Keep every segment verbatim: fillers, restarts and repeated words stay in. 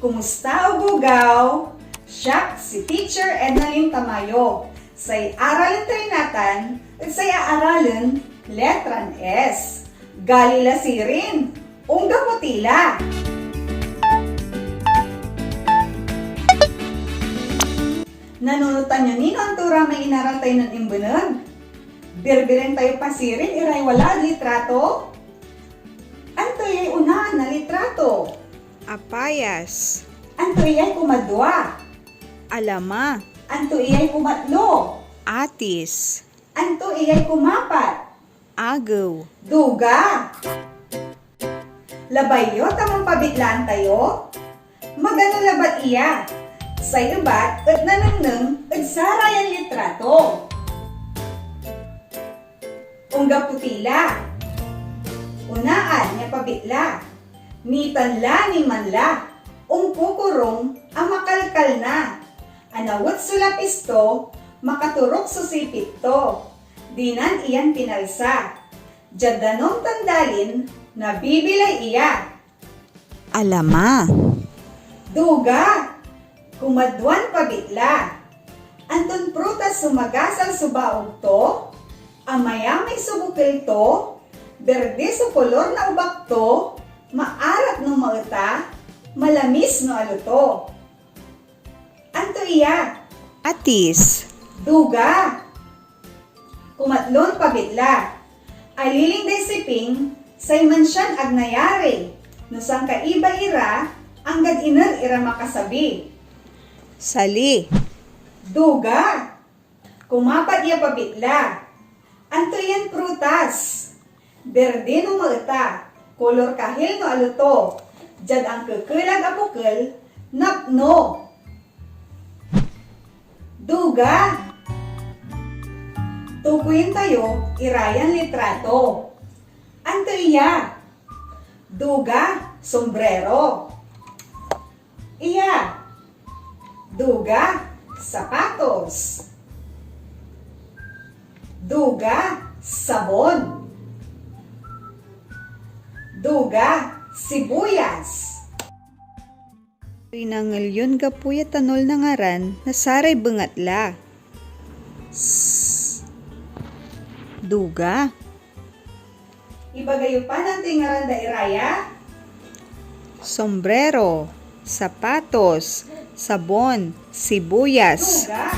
Kumusta, ogogaw? Siak si Teacher Ednalyn Tamayo. Say aralen tayo natan et say aaralen letran S. Gali la sirin, onggapo ti la. Nanunotan yo ni no anto ra may inaral tayo nen imbeneg? Birbiren tayo pa sirin iray wala ed litrato. Anto iyay onaan a litrato? Apayas. Anto iyay kumadwa? Alama. Anto iyay kumatlo? Atis. Anto iyay kumapat? Agew. Duga. Labay yo ta manpabitlaan tayo? Magano labat iya? Say ebat et nanengneng ed sarayan litrato. Onggapo ti la. Onaan ya pabitla. Nitan la ni man la. Ongkokorong a makalkal na. Anawet so lapis to, makatorok so sipit to. Dinan iyan pinalsa. Diad danum tan dalin, nabibilay iya. Alama. Duga. Kumadwan pabitla. Anton prutas so magasal so baog to? Amayamay so bokel to? Berde so kolor na ubak to? Maarat no maeta? Malamis no alo to? Anto iya? Atis. Duga. Kumatlon pabitla. Aliling day siping, say mansian ag nayari. No sankaiba ira, anggad iner ira makasabi. Sali. Duga. Kumapat ya pabitla. Anto yan prutas? Berde no maeta, kolor kahil no alo to, diad angkekelag a bokel, napno. Duga. Tukoyen tayo irayan litrato. Anto iya? Duga, sombrero. Iya. Duga, sapatos. Duga, sabon. Duga, sibuyas. Rinangel yon gapo ya tanol na ngaran na saray bengatla. S. Duga. Ibaga yo pa no antoy ngaran da ira ya? Sombrero, sapatos, sabon, sibuyas. Duga.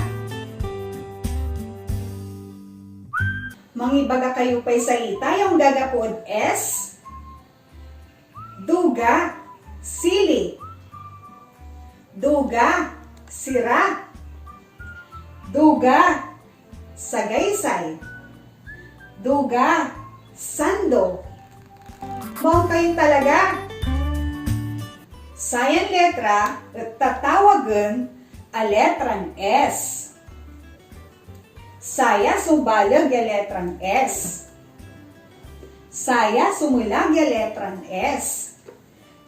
Mangibaga kayo pay salita ya onggagapo ed S? Duga, sili. Duga, sira. Duga, sagaysay. Duga, sando. Maong kayon talaga. Sayan letra et tatawagen a letran S. Saya so baleg ya letran S. Saya so melag ya letran S.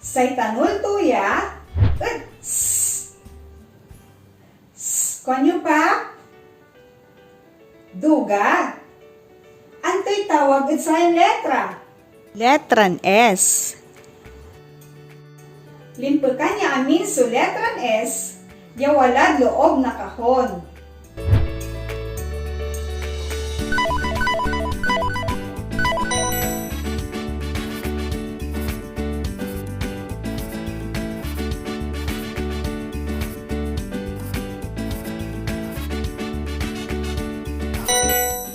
Say tanol to ya et S. S. Kuanyo pa? Duga. Antoy tawag ed sayan letra? Letran S. Limpekan ya amin so letran S ya walad loob na kahon.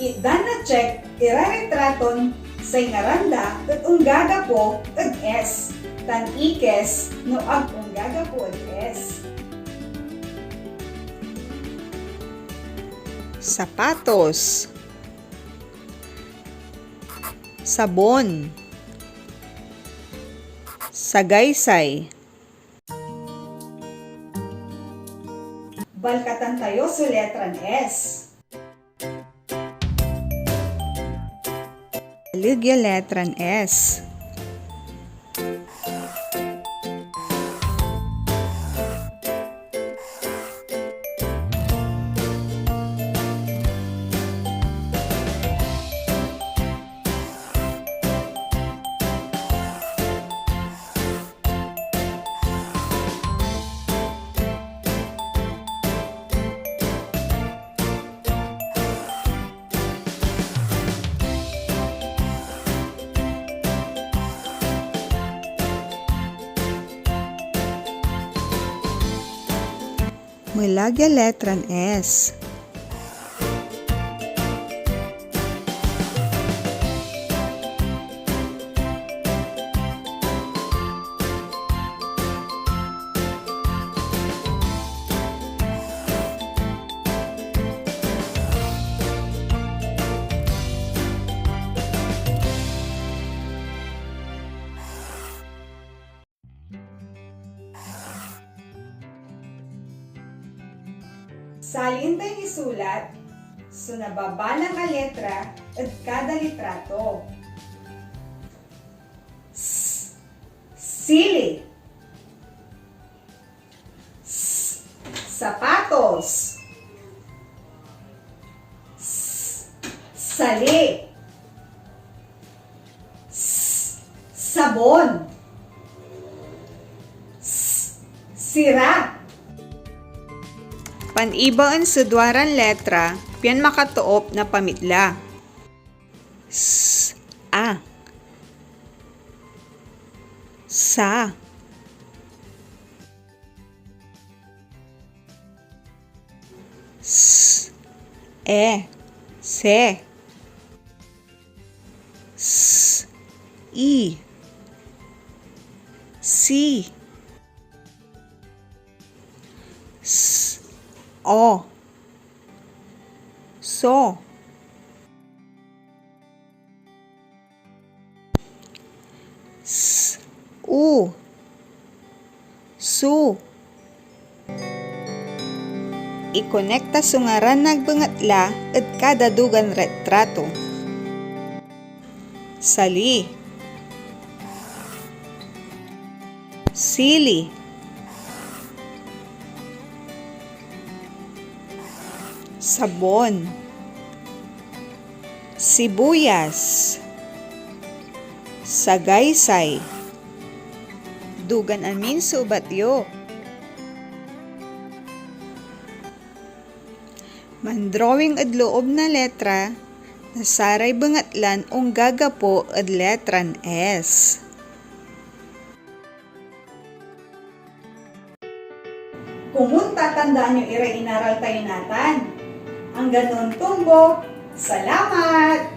Itdan na check iray litraton say ngaran da et onggagapo ed S, tan ikes no ag onggagapo ed S. Sapatos. Sabon. Sagaysay. Balkatan tayo so letran S. Baleg ya letran S. Melag ya letran S. Salin tayo isulat so nababalang a letra ed kada litrato. S, sili. S, sapatos. S, sali. S, sabon. S, sira. Panibaen so duaran letra pian makatoop na pamitla. S, a. Sa. S, e, se. S, i, si. S, o, so. S, u, su. Ikonekta so ngaran na bengatla ed kada dugan retrato. Sali. Sili. Sabon. Sibuyas. Sagaysay. Dugan amin so ebat yo. Mandrawing ed loob na letra na saray bengatlan onggagapo ed letran S. Komon tatandaan yo iray inaral tayo natan. Anggan ontumbo, salamat!